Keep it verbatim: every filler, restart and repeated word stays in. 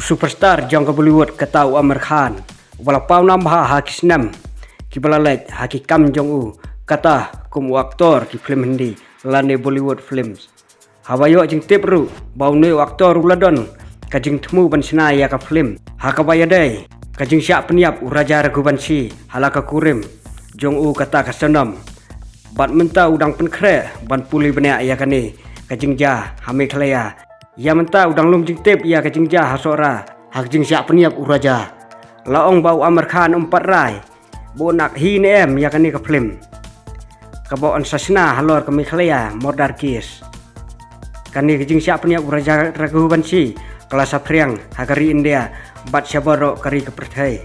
Superstar jong ka Bollywood kata u Aamir Khan, uba la paw nam bha ha ki snem kiba la leit ha ki kam jong u kata kum u aktor ki film Hindi lane Bollywood films. Haba ïoh jingtip ruh ba une u aktor u la don ka jingthmu ban shna ïa ka film ha kaba ïadei ka jingshah pynïap u Raja Raghuvanshi ha la ka kurim jong u kata ka Sonam. Bad mynta u dang pynkhreh ban pule bniah ïa kane ka jingjia ha Meghalaya. Ïa mynta u dang lum jingtip ïa ka jingjia ha Sohra ha ka jingshah pynïap u Raja. La ong ba u Aamir Khan um pat rai ba un act hi ne em ïa kane ka film kaba yn sa shna halor ka Meghalaya murder case. Kane ka jingshah pynïap u Raja Raghuvanshi ka la saphriang ha ka ri India bad sha baroh ka ri ka pyrthei.